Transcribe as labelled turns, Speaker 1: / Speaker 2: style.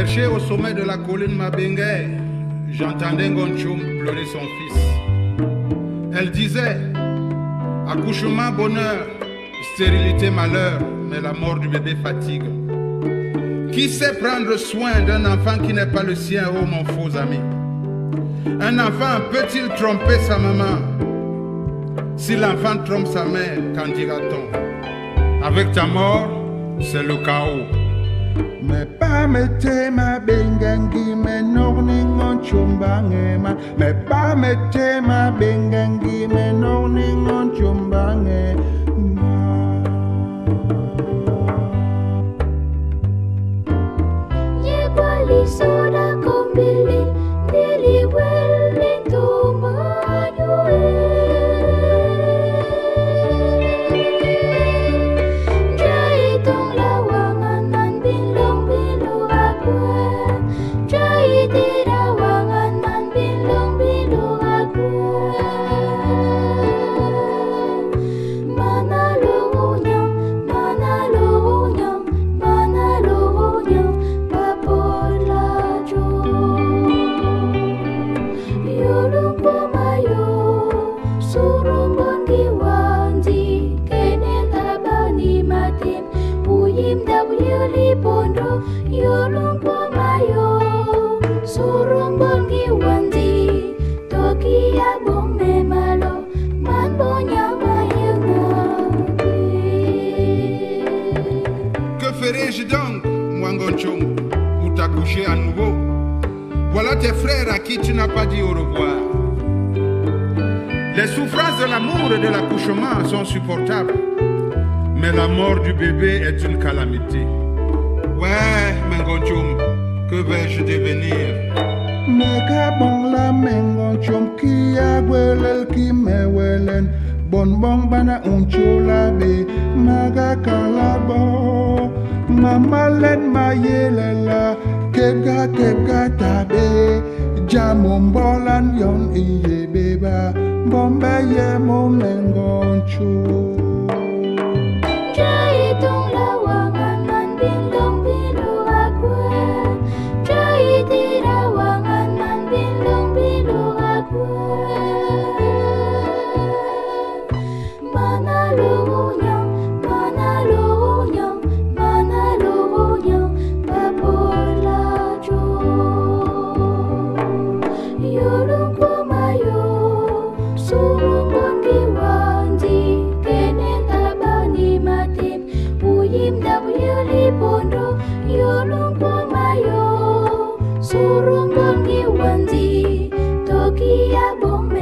Speaker 1: Perché au sommet de la colline Mabengue, j'entendais Ngonchum pleurer son fils. Elle disait, accouchement bonheur, stérilité malheur, mais la mort du bébé fatigue. Qui sait prendre soin d'un enfant qui n'est pas le sien, oh mon faux ami? Un enfant peut-il tromper sa maman? Si l'enfant trompe sa mère, qu'en dira-t-on? Avec ta mort, c'est le chaos.
Speaker 2: Me pa me te ma bengangi me norni ngon chumbange ma. Me pa me te ma bengangi me norni ngon chumbange ma.
Speaker 3: Ye kwali soda kombili nili wele to.
Speaker 1: Que ferai-je donc, Mwangonchong, pour t'accoucher à nouveau? Voilà tes frères à qui tu n'as pas dit au revoir. Les souffrances de l'amour et de l'accouchement sont supportables, mais la mort du bébé est une calamité. Ouais, Mengonchum, que vais-je devenir?
Speaker 2: Meka bon la Mengonchum ki agwelel ki mewelen bon bon bana unchola be maga kalabo mama len mayelela kebga kebga tabe jamombolan yon iye beba bombe ye mo Mengonchum.
Speaker 3: Surung bongi wanzi, tokia bong.